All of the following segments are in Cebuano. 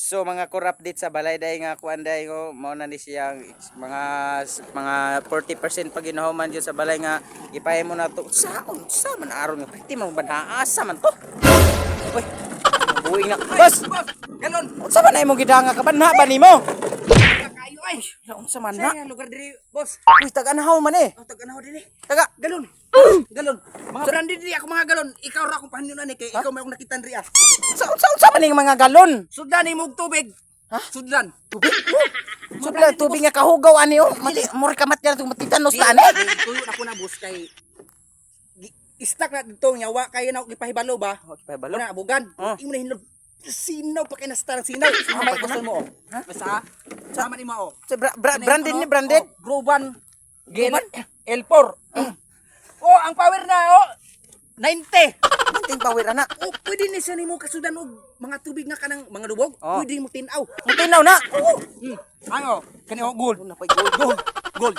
So mga core update sa balay day nga kuan day ko mao na ni siyang mga mga 40% pag ginahuman jud sa balay nga gipahimo na to. Saon sa man aron nga pwede man ba asa man to? Uy. Buing na. Boss, Galon. unsa man na imong gidanga ka banha ba nimo? Kayo ay. Unsa man na? Sa lugar diri, boss. Uy, taga-anahaw man eh. Ang tag-anaw diri. Taga. Galon. Galon. Mga branded diri ako mga galon. Ikaw ra akong pahinunan eh kay ikaw may akong nakita diri ah. Unsa unsa unsa man ning mga galon? Sudlan ni og tubig. Ha? Sudlan. Tubig. Sudlan tubig nga kahugaw ani oh. Mati mura ka mat itong matitanos na ani. Tuyo na ko na, boss, kay istak na dito nya wa kay na gipahibalo ba? Okay, pahibalo. Wala abugan. Oh. Imo na hinlog. Sinaw pa kay nasta ng sinaw. Mamay gusto mo oh. Ha? Basta. Sama ni mo oh. Sa branded ni branded. Oh, Groban. Gen L4. Oh, ang power na oh. 90. Ting power ana. Oh, pwede ni siya nimo kasudan og mga tubig nga kanang mga lubog. Oh. Pwede mo tinaw. Mutinaw na. Oo. Ano? Kani oh, gold. Una pa gold. Gold. Gold.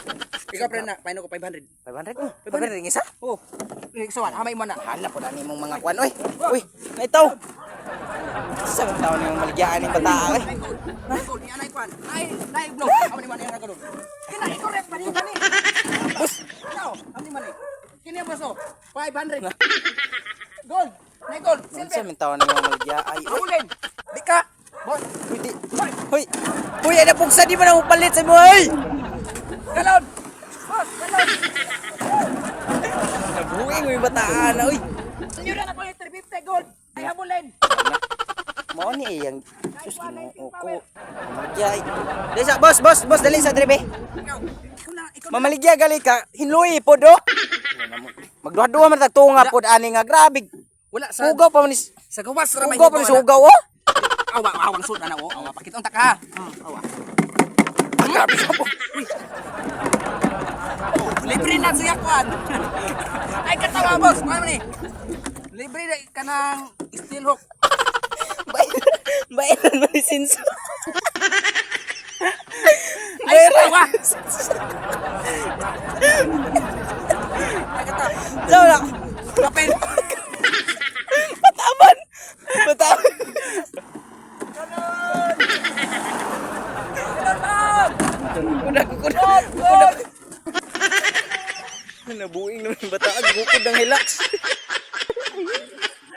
Ikaw pre na, paano ko 500. 500. Oh, 500 ring isa. Oh. So, hamay mo na. Hala po na nimong mga kwan oy. Uy, naitaw. Sa mga taon nimong maligyaan ning bataa oy. Gold. Gold ni anay kwan. Ay, nay blow. Amo ni man ang gold. Kina i-correct pa ni kani. Bus. Ano? Amo ni man eh. Kini boss oh. 500. Gold. Nay gold. Unsa Silver. man taon nimong maligya ay. Uy, Ulin. Di ka. Boss. uy, di. Hoy. Hoy, ay napugsa di man ang palit sa imo oy. Galon. Boss, galon. Nabuing mo yung bataan oy. Inyo na ako yung 350 gold. Ay habulin. Mao ni iyang sus Ginoo ko. Maligya ay. Dali sa boss, boss, boss dali sa drebe. Ikaw. Ikaw na, ikaw na. Mamaligya gali ka, hinluy pod oh. Magduha-duha man tag tunga pod ani nga grabe. Wala sa Hugaw pa man ni sa gawas ra may hugaw pa man si hugaw oh. Awa, awang sud ana oh. Awa pakita unta ka. Awa. Grabe ka po. Uy. Oh, libre na siya kuan. Ay katawa boss, kuan man ni. Libre na kanang steel hook. Bayaran mo ni Sinso. Ay katawa. Ay katawa. So, na. Kapel. Pataman. Pataman. Kuna kuna. Kuna. Nabuing naman yung bataan. Bukod ng hilaks.